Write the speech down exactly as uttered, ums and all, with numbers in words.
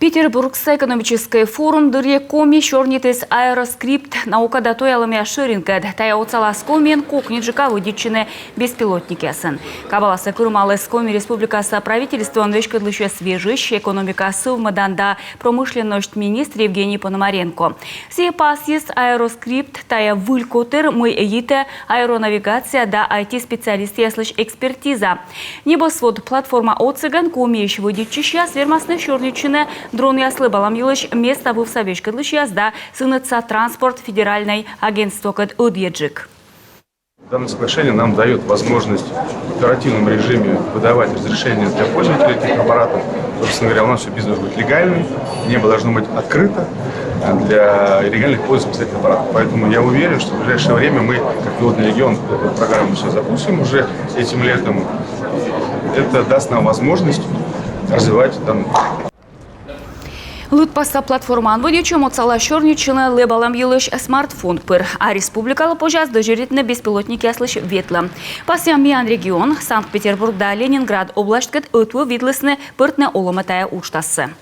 Петербургса экономическӧй форум дырйи Коми сёрнитіс Аэроскрипт наука да туялӧмъяс шӧринкӧд. Тайӧ отсалас Комиын кокньыджыка вӧдитчыны беспилотникъясӧн. Кабаласӧ кырымаліс Коми Республикаса правительствоӧн веськӧдлысьӧс вежысь, экономика сӧвмӧдан да промышленносьт министр Евгений Пономаренко. Сійӧ пасйис, Аэроскрипт — тайӧ выль котыр, мый йитӧ аэронавигация да айти-специалистъяслысь экспертиза. Небосвод платформа отсӧгӧн Комиысь вӧдитчысьяс вермасны сёрнитчыны дронъяс лэбалӧм йылысь места вывса веськӧдлысьяс да сынӧдса транспорт федеральнӧй агентствокӧд ӧдйӧджык. Данное соглашение нам дает возможность в оперативном режиме выдавать разрешение для пользователей этих аппаратов. Собственно говоря, у нас все бизнес будет легальный, небо должно быть открыто для легальных пользователей этих аппаратов. Поэтому я уверен, что в ближайшее время мы, как пилотный регион, эту программу сейчас запустим уже этим летом. Это даст нам возможность развивать данную. Лыдпасса платформаын вӧдитчӧм отсалас сёрнитчыны лэбалӧм йылысь смартфон пыр. А республикалы позяс дӧзьӧритны беспилотникъяслысь ветлӧм. Пасъям, миян регион, Санкт-Петербург да Ленинград областькӧд ӧтвыв видлісны пӧртны олӧмӧ тайӧ уджтассӧ.